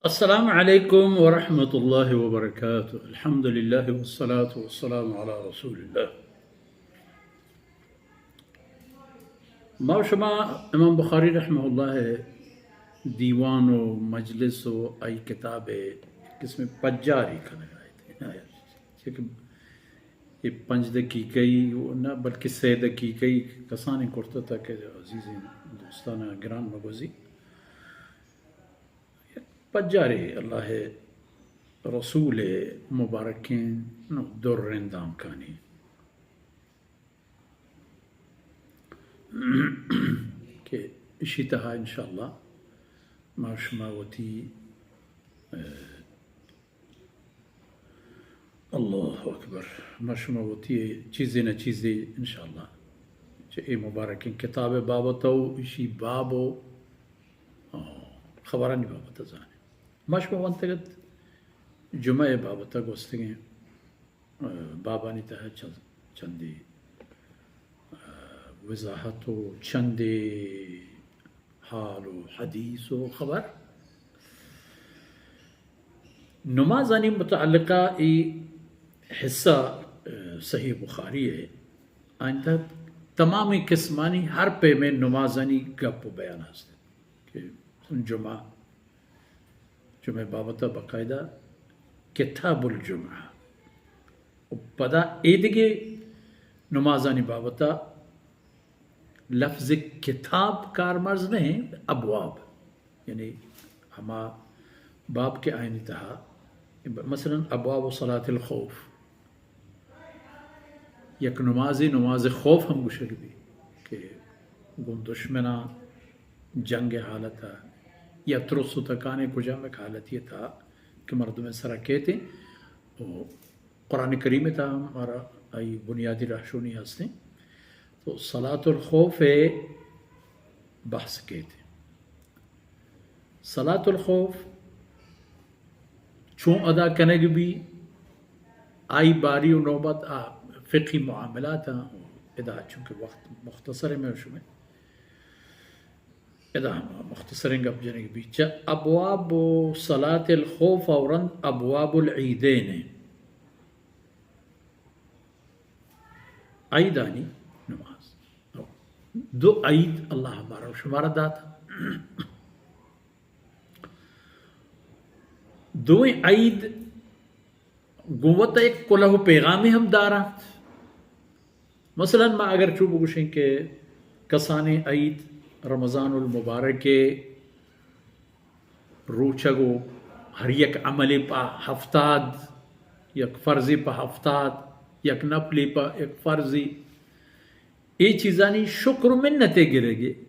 السلام علیکم ورحمۃ اللہ وبرکاتہ۔ الحمدللہ والصلاة والسلام علی رسول اللہ۔ ما و شما امام بخاری رحمہ اللہ ءِ دیوان و مجلس و آئی کتاب ءِ قسم پجاری کنگ ءَ اتیں۔ چونکہ اے پنچ دقیقہ ای نہ بلکہ سے دقیقہ ای کسانیں کرتہ تاکہ عزیزیں دوستاں گران مگوزی۔ پجارے اللہ ءِ رسول ءِ مبارکیں دریں دانکانی کہ اشی تہا انشاءاللہ ما شما وتی، اے، اللہ اکبر، ما شما وتی چیزے نہ چیزے انشاءاللہ چہ اے مبارکیں کتاب ءِ بابت و اشی باب و، آ، خبرانی بابت زانیں۔ ما شما ونتگ ات جمعہ ءِ بابت گوستگیں، آ، بابانی تہا چند، چندی، آ، وضاحت و چندی حال و حدیث و خبر۔ نمازانی متعلقہ اے حصہ، اے، صحیح بخاری ءِ، آنی تہا تمامیں قسمانی ہر پیمیں نمازانی گپ و بیان ہست کہ جمعہ، جمعہ بابت باقاعدہ کتاب الجمعہ و پدا اے دگہ نمازانی بابت لفظ کتاب کارمرز نہ ایں، ابواب، یعنی ہما باب کہ آیانی تہا، مثلاً ابواب صلاة الخوف، یک نمازے نماز خوف ہم گوشگ بی کہ گوں دشمناں جنگ حالت ءَ یا ترس و تکانیں کجام یک حالتی تہا کہ مردم سرا کیت و قرآن کریم تہا ہم مارا آئی بنیادی رہشونی ہستیں۔ تو صلاة الخوف ءِ بحث کیت۔ صلاة الخوف چون ادا کنگ بی، آئی باری و نوبت آ فقہی معاملات آں۔ ادا چونکہ وقت مختصر میں شمے ادا ہم مختصریں گپ جنگ بی۔ چہ ابواب و صلاة الخوف ءَ رند ابواب العیدین ایں۔ عیدانی نماز۔ دو عید اللہ مارا و شمارا دات۔ دوئیں عید گوں وت ءَ یک کلہ و پیغامے ہم دارنت۔ مثلاً ما اگر چو بگوشیں کہ کسانیں عید رمضان المبارک ءِ روچگ و ہر یک عملے پہ ہفتاد، یک فرضے پہ ہفتاد، یک نفلے پہ یک فرضے، اے چیزانی شکر و منت ءِ گرگ ءَ۔